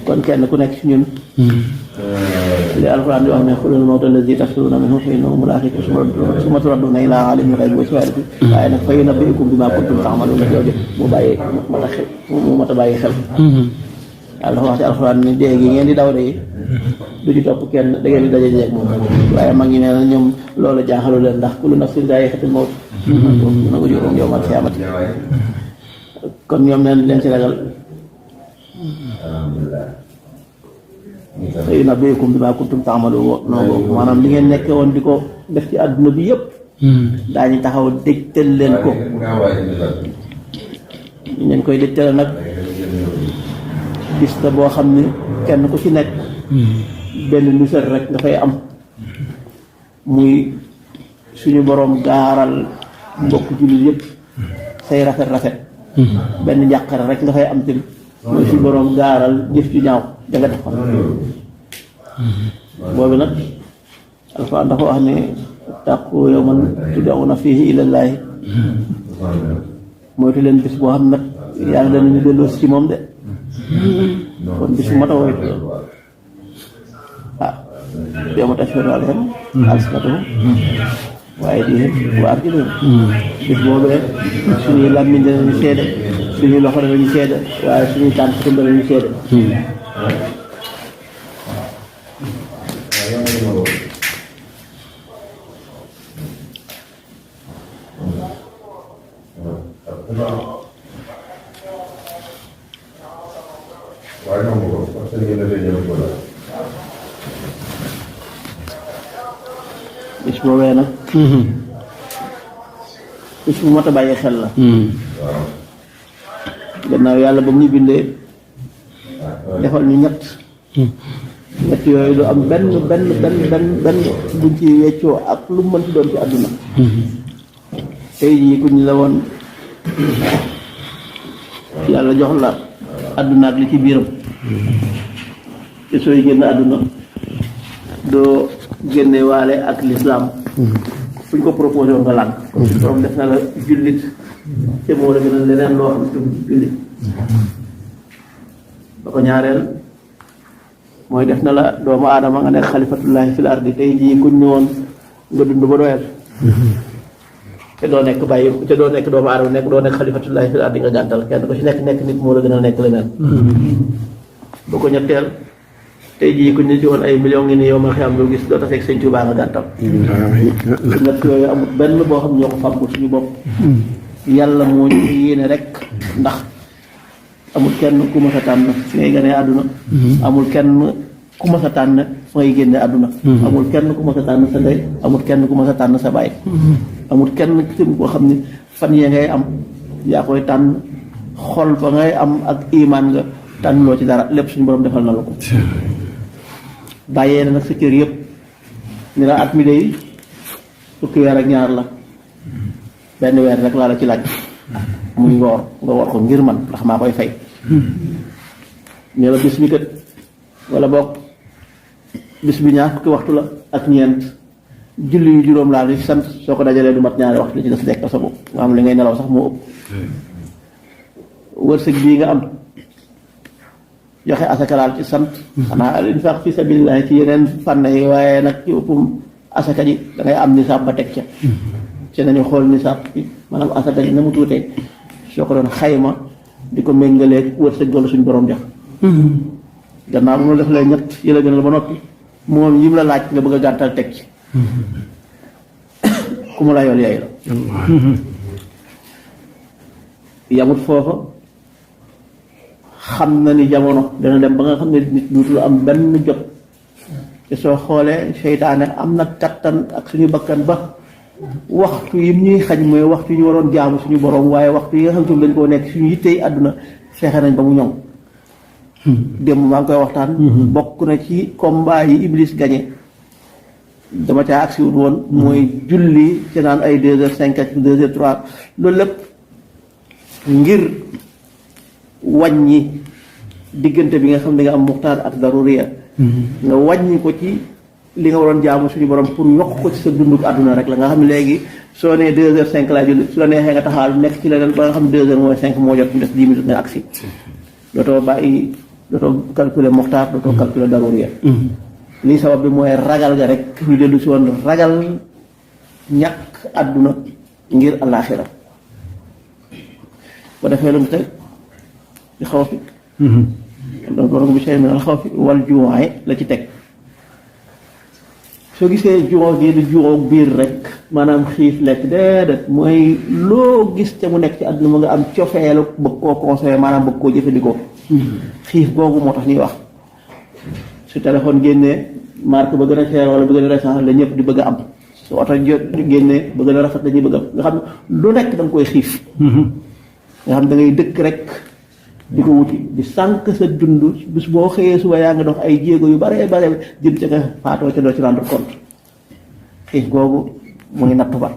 kon kenn ku nekk ci ñun li alxuraan di wax ne xulul mawta allazi tafirruuna minhu fa innahu mulaaqiikum summa turadduuna ilaa aalimil ghaybi wa shahaadati waaye nag fa yunabbi'ukum bimaa kuntum ta'maluuna jooju mu mat a bàyyi xel waaw dafa wax ci alxuraan ni dee gi ngeen di daw de du ci topp kenn da ngeen di daje jeeg moom waaye mag ñi nee na ñoom loolu jaaxalu leen ndax kullu nafsin zaa'iqatul mawt na ko juróom yawmal qiyaamati kon ñoom neen leen ci ragal fa yunabbi'ukum bimaa kuntum ta'maluun maanaam li ngeen nekkee woon di ko def ci àdduna bi yëpp daañu taxaw dégtal leen ko ñu leen koy dégtal nag gis na boo xam ne kenn ku ci nekk benn nisar rek nga fay am muy suñu boroom gaaral mbokk jullit yëpp say rafet benn njàqare rek nga fay am tamit mooy suñu boroom gaaral jëf ju ñaaw da nga defoon boobu nag alxuraan dafa wax ne taqu yawman tud'awna fiihi ilallaahi moytu leen bis boo xam nag yàlla danañu delloo si moom de kon bis bu mat a woy yawma tashhadu alayhim alsinatuhum waaye di wa arjuluhum bis boobee suñuy làmmiñ danañu seede suñuy loxo danañu seede waaye suñuy tànk tam danañu seede bis boobee nag bis bu mat a bàyyi xel la gannaaw yàlla ba mu ñu bindee defal ñu ñett yooyu du am benn buñ ci weccoo ak lu mu mënti doon ci àdduna tey jii ku ñu la woon yàlla jox la àdduna ak li ci biiram te sooy génn àdduna doo génne waale ak lislaam fu ñu ko proposé woon nga lànk borom def na la jullit te moo la gën a leneen loo xam ne jullit ba ko ñaareel mooy def na la doomu aadama nga nekk xalifatullahi fil ardi tey jii kuñ ñëwoon nga dund ba doyal te doo nekk doomu aadama doo nekk xalifatullahi fil ardi nga gàntal kenn ko ci nekk nit moo la gën a nekk leneen ba ko ñetteel tey jii ku ñu ci woon ay millions ngi nii yow ma xam loo gis doo taseeg sëñ Tuubaa nga gàntal ñett yooyu amul benn boo xam ñoo ko fàggu suñu bopp yàlla moo ñu yéene rek ndax amul kenn ku mas a tànn fi ngay gënee àdduna amul kenn ku mas a tànn fa ngay génne àdduna amul kenn ku mas a tànn sa ndey amul kenn ku mas a tànn sa baay amul kenn tim boo xam ne fan yee ngay am yaa koy tànn xol ba ngay am ak imaan nga tànn loo ci dara lépp suñu borom defal na la ko bàyyee na nag sa cër yëpp ni la at mi day fukki weer ak ñaar la benn weer rek laa la ci laaj muy nga war ko ngir man ndax maa koy fay ne la bis bi kat wala boog bis bi ñaar fukki waxtu la ak ñeent julli yu juróom laa li sant soo ko dajalee du mat ñaari waxtu li ci des lekk sa bopp nga xam li ngay nelaw sax moo ëpp wërsëg bii nga am joxe asaka laal ci sant xanaa al infaq fi sabilillah ci yeneen fànn yi waaye nag ci ëppum asaka ji da ngay am nisaab ba teg ca ci nañu xool nisaab bi maanaam asaka ji na mu tuutee soo ko doon xayma di ko méngaleeg wërsëg wala suñu borom jox gannaaw bu ma def lee ñett yi la gënal ba noppi moom yim la laaj nga bëgg a gàntal teg ci ku mu la yool yaay la yamut foofa xam na ni jamono dana dem ba nga xam ne nit duutul am benn jot te soo xoolee seytaane am na kattan ak suñu bakkan ba waxtu yim ñuy xañ mooy waxtu yi ñu waroon jaamu suñu borom waaye waxtu yi nga xam ne dañ koo nekk suñu yittey àdduna fexe nañ ba mu ñoŋ démb maa ngi koy waxtaan bokk na ci combat yi Iblis gagné dama caa agsi wut woon mooy julli ci naan ay 2h05 ak 2h03 loolu lépp ngir wàññi diggante bi nga xam ne nga am muxtaar ak daruriya nga wàññi ko ci li nga waroon jaamu suñu borom pour yokk ko ci sa dunduk àdduna rek la nga xam ne léegi soo nee 2h05 laa julli su la neexee nga taxaal nekk ci leneen ba nga xam 2h mooy 5 moo jot mu des 10 minutes nga agsi dootoo bàyyi dootoo calculer moxtaar dootoo calculer daruriya lii sabab bi mooy ragal ga rek ñu dellu si woon ragal ñàkk àdduna ngir àllaaxira ba defee lu mu teg di xaw fi donc borom bi sey minal xaw fi wal juwaay la ci teg soo gisee juróom gi di juróom biir rek maanaam xiif lekk déedéet mooy loo gis te mu nekk ci àdduna mu nga am cofeelu bëgg koo conseillé maanaam bëgg koo jëfandikoo xiif googu moo tax ñuy wax su téléphone génnee marque ba gën a cher wala ba gën a récent la ñëpp di bëgg a am su oto génnee ba gën a rafet la ñuy bëgg a am nga xam ne lu nekk da nga koy xiif nga xam da ngay dëkk rek di ko wuti di sànq sa dund bis boo xëyee suba yaa ngi dox ay jéego yu bare bare jëm ca nga faatoo ca doo ci rendre compte xiif googu muy natt ba